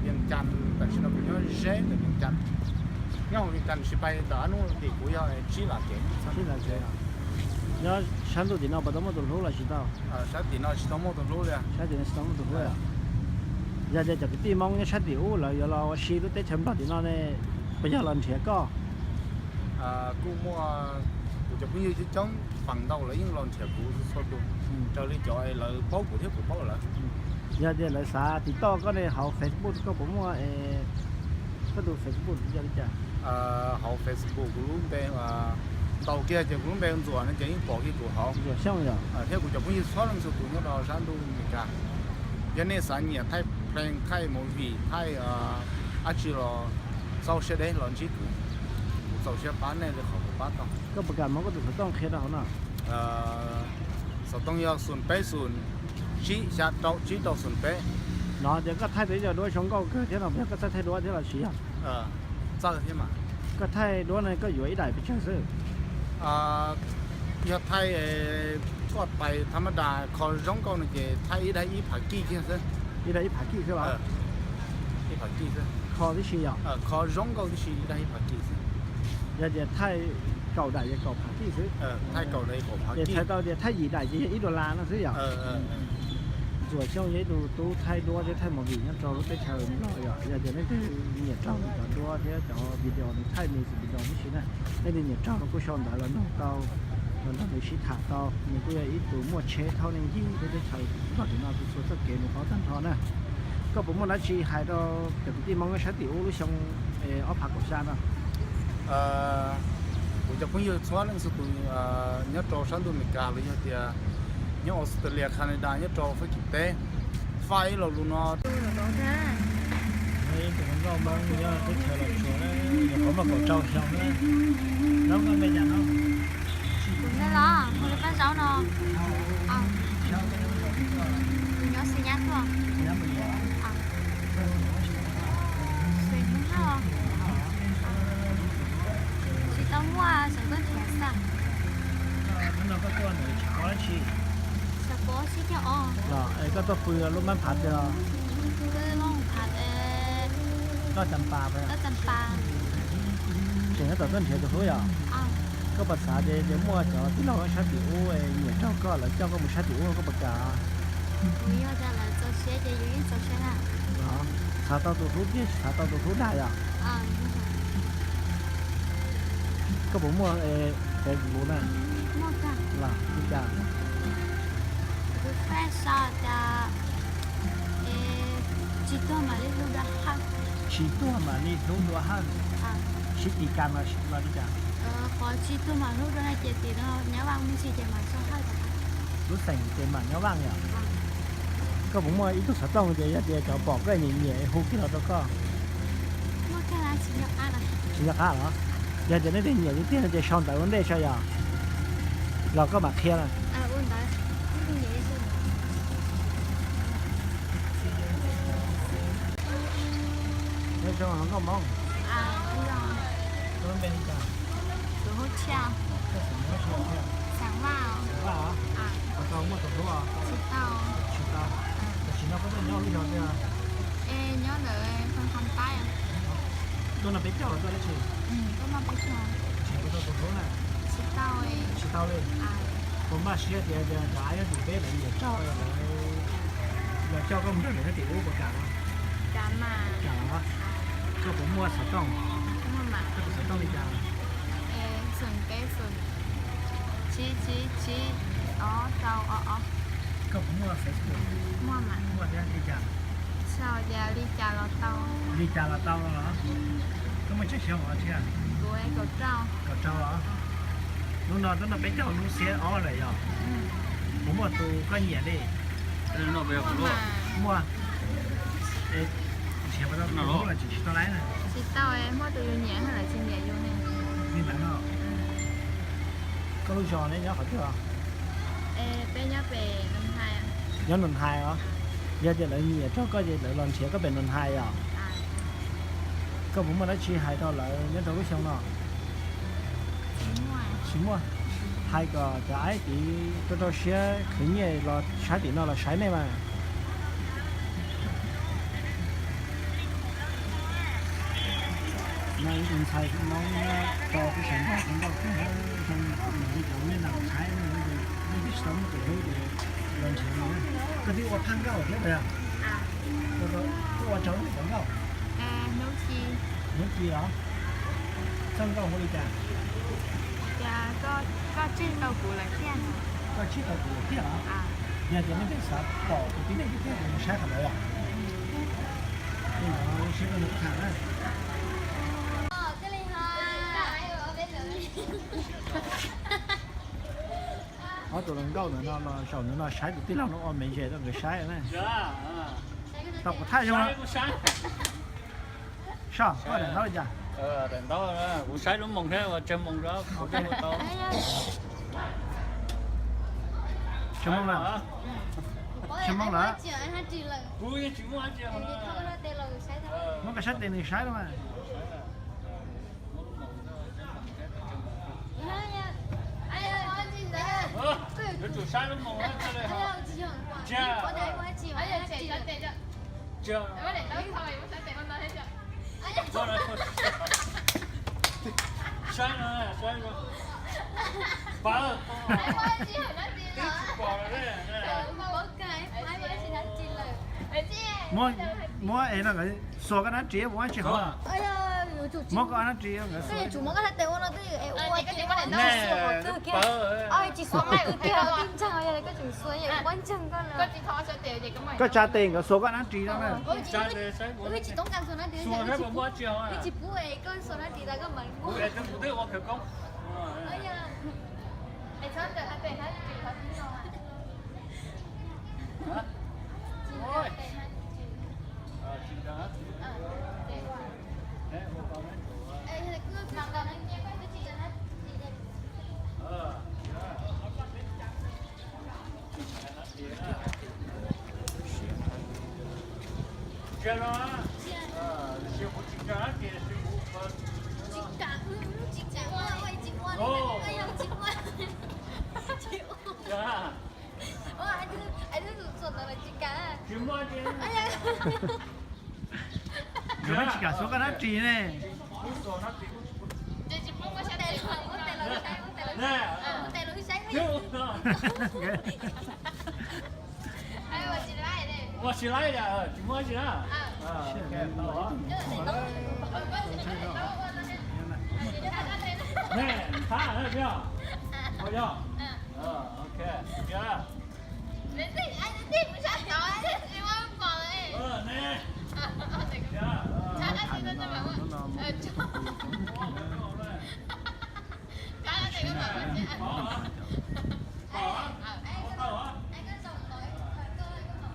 Vias Cas, tam sim no kuv nyob ze ntawm Vias Cas. Nyob hauv Vias Cas tsis pais tom qab hnub tim kuv yog tsib lam kev. Nyob sab ntuj tim no puas tau muaj tus hlub los tsis tau? Sab tim no tsis tau muaj tus hlub li. Sab tim no tsis tau muaj tus hlub li. Yog tias cov kwv tij Hmoob nyob sab tim ub lawv yuav los ua si lub teb chaws Nplog tim no ne, puas yog los nrhiav koj? Kuj muaj, kuv cov phooj ywg coob coob, feem ntau lawv yeej los nrhiav kuv txhua tus, raws li cov lawv paub kuv thiab kuv paub lawv. Yog tias lawv xav tiv toj koj ne hauv Facebook koj puas muaj, koj tus Facebook yog li cas? Hauv Facebook kuv lub npe, ntaus kiag ces kuv lub npe Ntxuam no ces yeej pom kiag kuv hauv. Ntxuam Xyooj yom. Thiab kuv cov phooj ywg txhua leej txhua tus nyob rau sab ntuj Amelikas, yog nej xav nyiam thaij pheej, thaij movie, thaij dab tsi los txaus siab deb los ntsib kuv, kuv txaus siab pab nej li qhov kuv pab tau. Koj puas kam muab koj tus xov tooj qhia rau hauv no? Xov tooj yog xoom peb xoom tsib xya rau tsib rau xoom peb. No tias koj thaij tau ib co duab zoo nkauj kawg thiab no, puas yog koj txawj thaij duab thiab los sis yog? Txawj thiab mas. Koj thaij duab no koj yuav ib daim pes tsawg xwb? Yog thaij koj pais tham ma das kho zoo nkauj no ces thaij ib daim ib phav kij kiag xwb. Ib daim ib phav kij xwb los? Ib phav kij xwb. Kho tib si yom? Kho zoo nkauj tib si ib daim ib phav kij xwb. Yog tias thaij kaum daim ces kaum phav kij xwb. Thaij kaum daim kaum phav kij. Ces txhais tau tias thaij yim daim ces yog ib dollar no xwb yom? Ntxuam Xyooj yog ib tug tub thaij duab thiab thaij movie nyob rau lub teb chaws Nplog yom. Yog tias leej twg nyiam raug nws cov duab thiab cov video nws thaij music video tib si na, leej twg nyiam raug no kuj sau ntawv los nug tau, los nrog nws sib tham tau. Nws kuj yog ib tug muaj tsheb thauj nej ncig lub teb chaws Nplog tim no txhua txoj kev nws paub tag nrho na. Koj puas muaj dab tsi hais rau cov kwv tij Hmoob nyob sab tim ub lub xyoo ob phav kaum xya no? Kuv cov phooj ywg txhua leej txhua tus nyob rau sab ntuj Amelikas los yog tias nyob Australia, Canada, nyob rau Fab Kis teb, faj ib lo lus no. Tus hluas nkauj Hmoob nyob teb chaws Los Tsuas, nyuam qhuav muaj kaum rau xyoo na. Zaub koj npe cas no? Kuv npe los hu li Paj Zaub no. Kuv nyob Xeem Nyab tuaj. Xeem Nyab tuaj. Tsis tau muaj xeem tuaj nrhiav xwb. Hnub no koj tuaj ntawm tshav pob dab tsi? Tshav pob sib cog os. Los es koj tuaj pw lub mab phav twg os? Pw lub phav, koj tas pas, koj tas pas. Tseem tab tom tuaj nrhiav tus hlub yom? Koj puas xav tias muaj cov tij laug sab tim ub nyiam raug koj lawv coj koj mus sab tim ub koj puas kam? Kuv yog tias lawv txaus siab ces yus yeej txaus siab na. Xav tau tus hlub tiag tsis xav tau tus hlub dag yom? Koj puas muaj Facebook na? Muaj kawg. Los li cas? Kuv Face sau tias tsis tuag mam li hlub dua Hawj. Tsis tuag mam li hlub dua Hawj. Sib tis kas los li cas? Qhov tsis tuag mam hlub dua no ces tis no nyob Vaj Mub Ntsis ces mam sau Hawj. Lub xeem ces mam nyob Vaj yom? Koj puas muaj ib tug xov tooj tias yog tias cov pom koj nyiam nyiam hu kiag los rau koj? Tsis nco qab los? Yog tias nej twb nyiam tiag tiag no ces sau ntawv ua ntej tso yom, los koj mam qhia na. Nyob zoo hluas nkauj Hmoob. Koj lub npe li cas? Xeem Vaj. Xeem Vaj os? Puas tau muaj tus hlub os? Tsis tau. Tam sim no koj tuaj nyob lub zos twg? Nyob ntawm Phoo Kham Taib. Tuaj noj peb caug los tuaj dab tsi? Tuaj noj peb caug. Tsis puas tau tus hlub na? Tsis tau. Tsis tau li. Puas npaj siab tias cov av nyob tim peb lawv nyiam raug lawv los coj koj mus nrog lawv nyob tim ub puas kam? Kam mas. Kam los? Koj puas muaj xov tooj? Koj tus xov tooj li cas? Xoom peb xoom tsib tsib tsib ob rau ob ob. Koj puas muaj Facebook? Muaj mas. Muaj thiab li cas? Sau tias li cas los tau. Li cas los tau no los? Koj muaj tsawg xyoo os thiab? Kuv kaum rau. Kaum rau los? Hnub no twb noj peb caug lub xiab ob lawm yog? Puas muaj tus koj nyiam li? Muaj. Nrhiav puas tau tus hlub los tseem tsis tau laib na? Tsis tau, muaj tus yus nyiam lawm tsis nyiam yus ne. Li ntawd no. Koj lub zos ne nyob qhov twg os? Peb nyob pem Noo Hais. Nyob Noo Hais os? Yog tias lawv nyiam raug koj ces lawv los nrhiav koj pem Noo Hais os? Koj puas muaj dab tsi hais rau lawv nyob rau lub xyoo no? Tsis muaj. Hais kom cov aib tid rau rau siab khwv nyiaj los sab tim no los saib nej mas. Tus ntxhais no tso kuv sawv ntxov tus nkauj kawg, zoo li cov nej nram Thaib no ces nej twb tsis tau muaj tus hlub ces los nrhiav no. Koj twb ua phaj nkauj thiab puas yog? Koj ua rau leej twg nkauj? Hnub Ci los? Txoj nkauj hu li cas? Koj tsib tau kuv lawm thiab. Koj tsib tau kuv lawm thiab los? Yog tias nej twb xav pom tus tib neeg thiab ces mus saib qhov ntawd os. Seb koj nws tham na. Ob tug hluas nkauj ntawm no los zaum ntawm no saib tus tij laug no ua me ntses rau nkawd saib na. Tau kuv thaj zoo. Soj, koj daim ntaub li cas? Kuv saib lub moos thiab ua tsawg moos rau kuv ua tau. Tsawg moos lawm? Tsawg moos lawm? Kuv yeej tsis muaj dab tsi. Muab koj sab tes nws saib los mas. Yuav tsum saib lub moos. Saib no, saib no. Pab, twb tsis pom lawm. Muab, muab es no xuas koj nab ris mus ua tsi hov. Muab koj nab ris. Koj tsa tes nkawd xuas koj nab ris no na. Nkawd tsis kam xuas koj nab ris ne. Ua tsis laib, tsis muaj tsi na.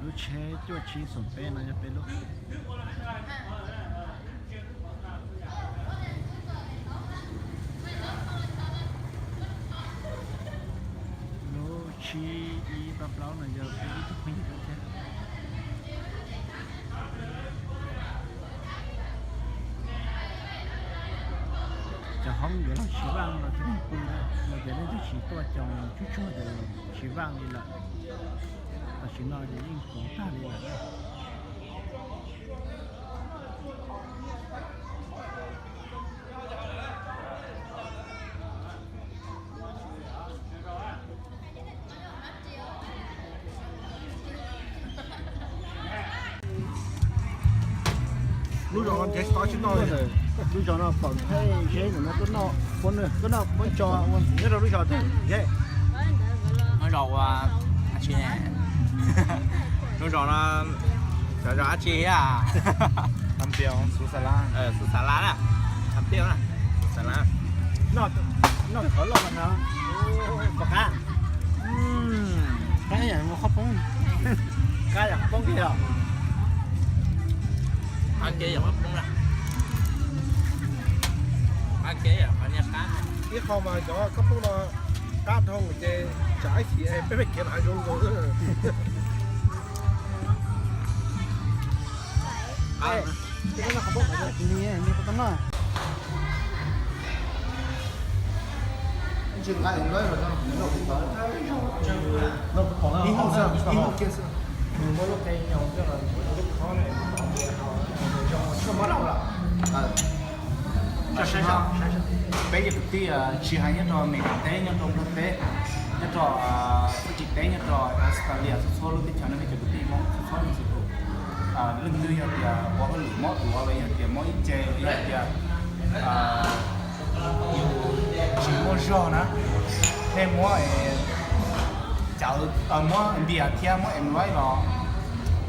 Lub tsheb cuaj tsib xoom peb no yog peb lub. Lub tsib ib pab plaub no yog peb ib tug phooj ywg thiab. Cov hoob yuav los tsis vaj no ces leej twg, no ces leej twg tsis tuaj coo tsuag tsuag ces tsis vaj li lawm. Tam sim no ces yeej puv tag li lawm. Lub zos no nrhiav tsis tau tsi noj li. Lub zos no pom Thaib Zeb ntawm no tuaj noj, tuaj noj pob tso nyob rau lub zos Thaib Zeb. Lub zos ua, lub zos no, cov zos dab tsi a? Xus Xas Las na, Xus Xas Las, Xus Xas Las. Noj qhov loj no, pom qab, qab yam qhov poob, qab yam qhov poob kiag os. Qab kev yam qhov poob na, qab kev yam qhov niag qab. Ib qho mas cov koj poob no qab dhau ces tsam ib chim peb peb kev mas zoo zoo. Tib tsis hais nyob rau Amelikas teb, nyob rau Nplog teb, nyob rau Fab Kis teb, nyob rau Australia, txhua txhua lub teb chaws no peb cov kwv tij Hmoob txhua txhua lub xwb tus, leej twg yog tias ua hauj lwm mob duav los yog tias mob ib ce los yog tias yus tsis muaj zog na, nej muab cawv, muab npias thiab muab em luib los,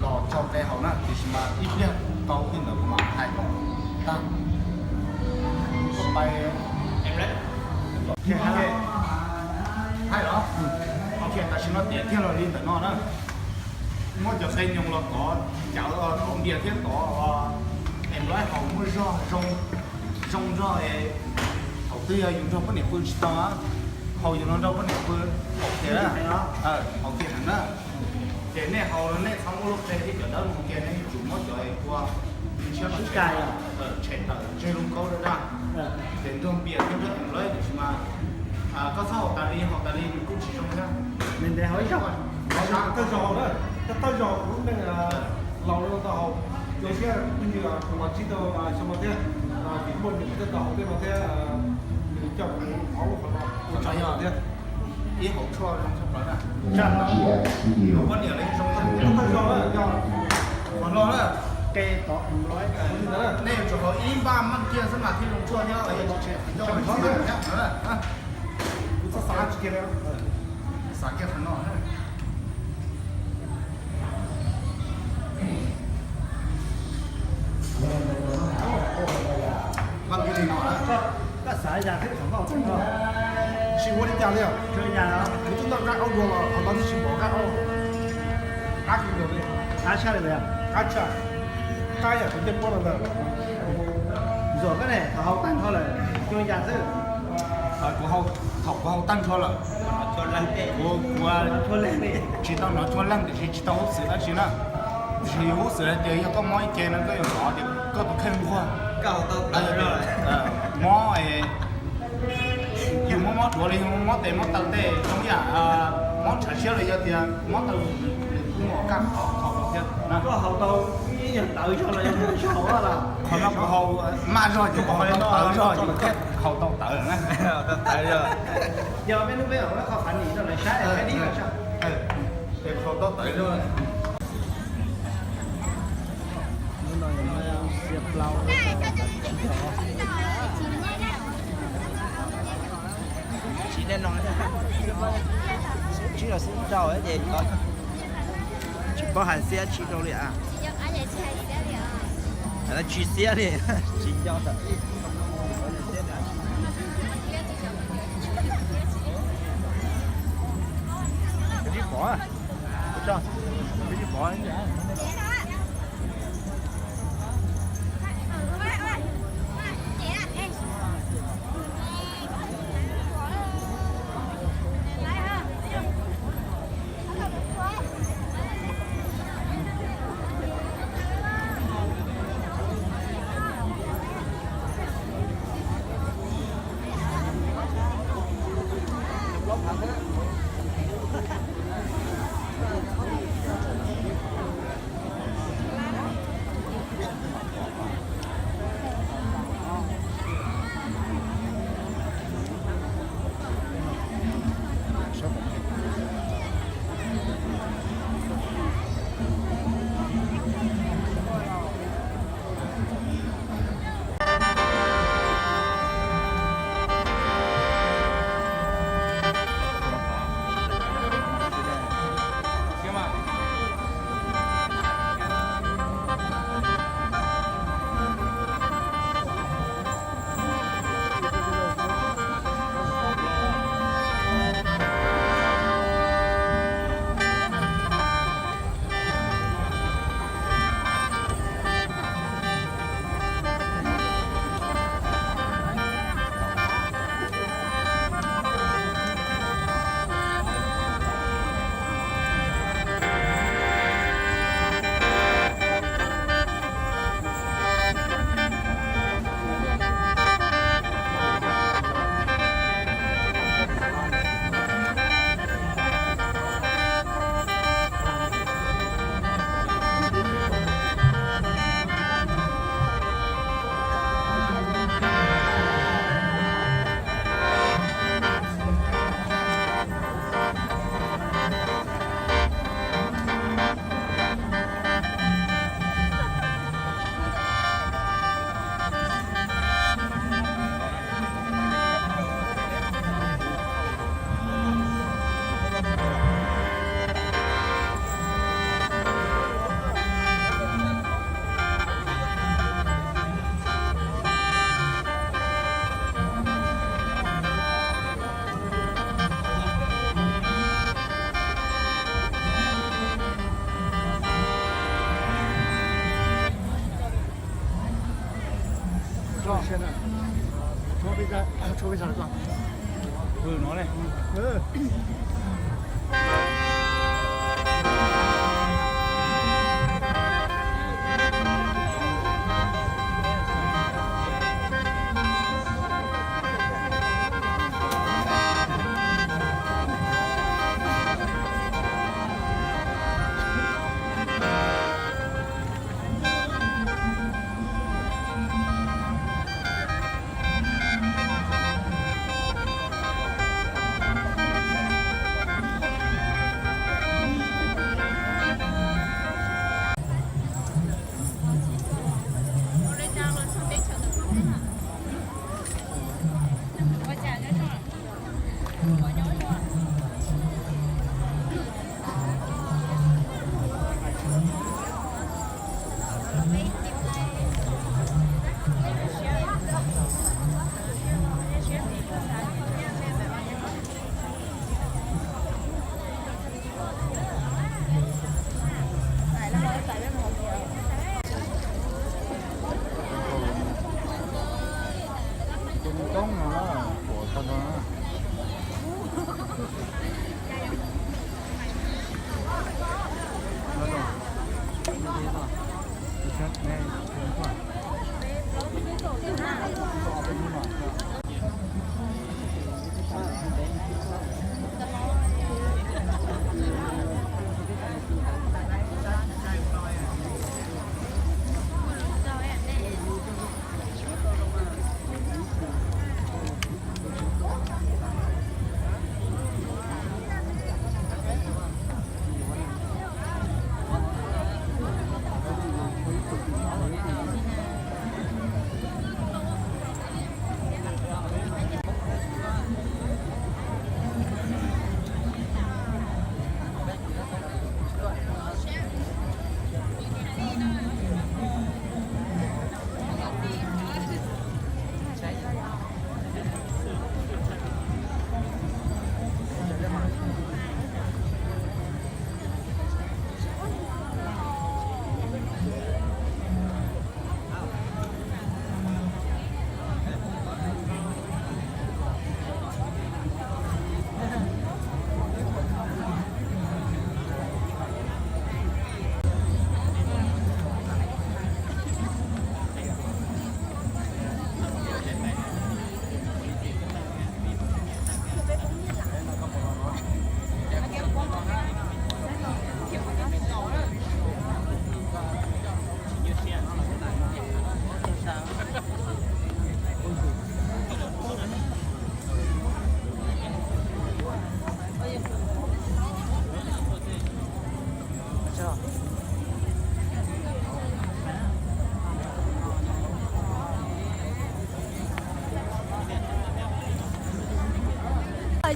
los tsau tes haus na, tiam sis mas ib pliag tau twg ntawd kuv mam hais kom tag. Kuv tuaj pais hais los, ok, tam sim no tias kiag los li ntawm no na, muab cov qe nyoos los tov cawv, tov npias thiab tov em luib haus muaj zog zoo, zoo zog es thaum twg yog yus nrog poj niam pw tsis tau, haus yus los nrog poj niam pw, haus kiag na, haus kiag heev na. Ces nej haus los nej txhob muab lub qe thiab cov dawb mus kiag, nej yuav tsum muab cov ua ntshiab los tshem tawm tseg lub nkaub dawb dawb, ces nrog npias thiab nrog em luib, tiam sis mas koj txhob haus tas li, haus tas li nws kuj tsis zoo thiab. Ntev ntev haus ib zaug, thawj zaug haus na, thawj zaug kuv lub neej laus no tau haus, zoo siab pheej yog kuv los tsib tau xyoo no thiab, vim muaj nws thiaj tau haus tej no thiab, nws coj kuv ua qhov no ua tsaug thiab. Ib hauv tshuaj zoo tshaj plaws na. Poj niam li zoo tag, tag zog na, yog qhov no na, qe tov em luib, nej yuav tsum haus ib npaj meej kiag xwb mas thiaj zoo tshuaj thiab, yog tsis tau, kuv txhob xav tsis kiag li, xav kiag qhov no na. Koj xav yam twg qhov no, tsis ua li cas li. Kuv twb noj qab aub dua los qhov no twb tsis pom qab aub. Qab tshaj li, qab tshaj, qab yam kuv tej pob no ntag. Ntxuam koj ne, thaum haus tag nrho lawm, cua cas xwb? Kuv, thaum kuv haus tag nrho lawm, kuv, kuv tsis tau hnov tshuaj leeg tiam sis tsis tau huj xwm dab tsi na. Tiam sis yus huj xwm hais tias yog koj mob ib ce no koj yuav hnov tias koj tus kheej nquag, mob, yus mob mob duav los yog mob tes mob taw tej zoo yam mob ntshav siab los yog tias mob taw lus, nws kuj muaj kaj qhov qhov thiab. Koj haus tau ib nyuag tawv zog los yog muaj zog los? Qhov no kuv haus maj zog ces kuv haus tau tawv zog ces kuv thiaj haus tau tawv na. Yog peb hnub peb mam muab qhov fav nim rau lawv saib, peb dib los tso. Haus tau tawv zog. Hnub no xiab plaub, tsib no, tsib los xwb rau ces tsis paub hais xiab tsis rau li a. Tsis xiab li, tsis nco. Tsis pom, tsis pom. Ua, tshuav peb sab ko. Hwm no ne.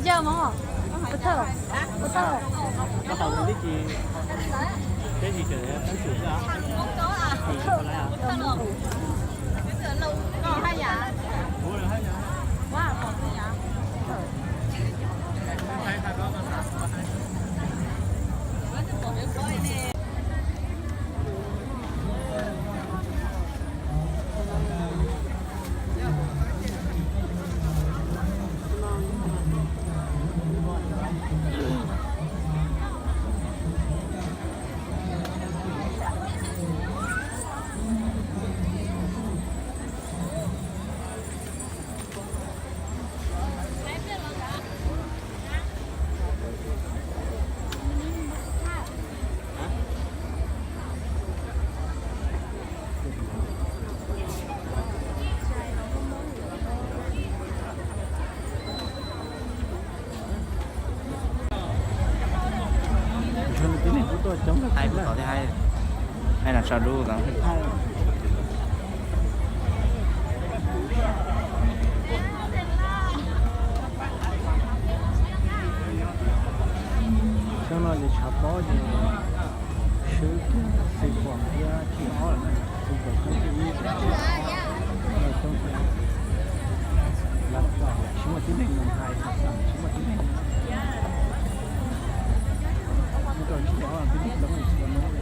Yawg mog, pov thawj, pov thawj. Koj tau ua tib si, teb si tseem peb xyum xwb. Tib neeg kuj tuaj coob, hais kuj tod thiab, hais, hais los tso dub tod. Xyoo no ces tshav pob ces swb kiag xis kuam thiab tsib ob lawm na, xis kuam tsib ib, tsib ob, lawv coob thiab. Lawv tsis muaj tib neeg mus hais, tsis muaj tib neeg, mus rau tsib ob tib neeg lawv tsis muaj.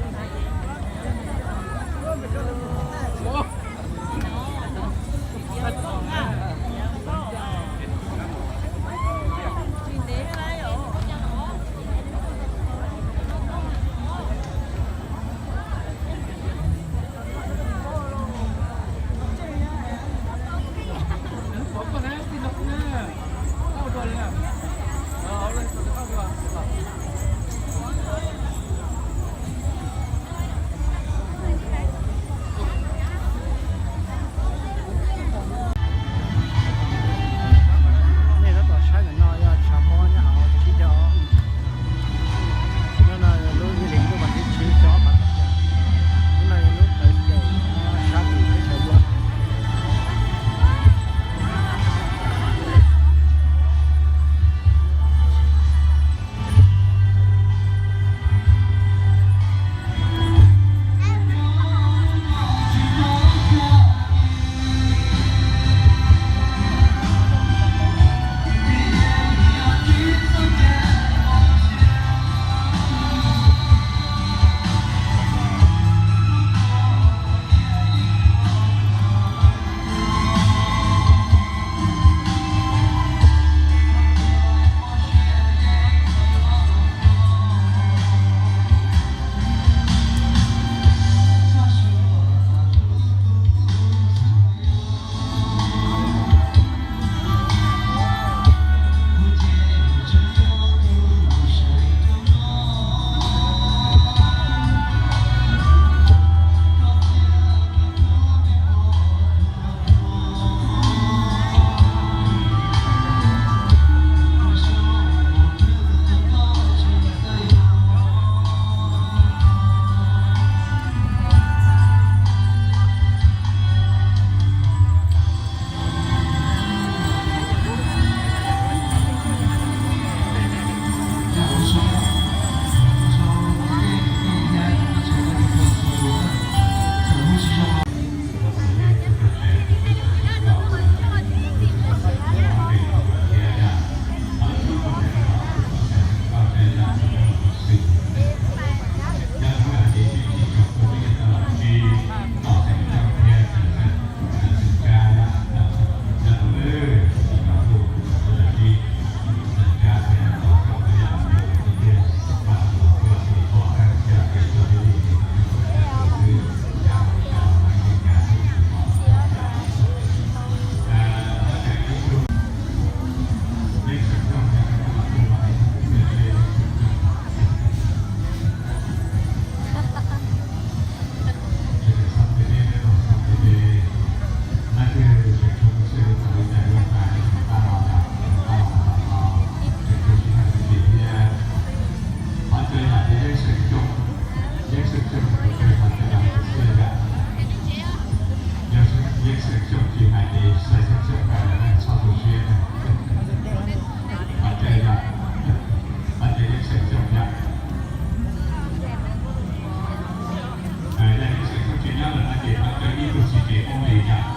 Kev paub li cas?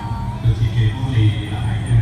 Tus txiv kev paub li lawv hais tias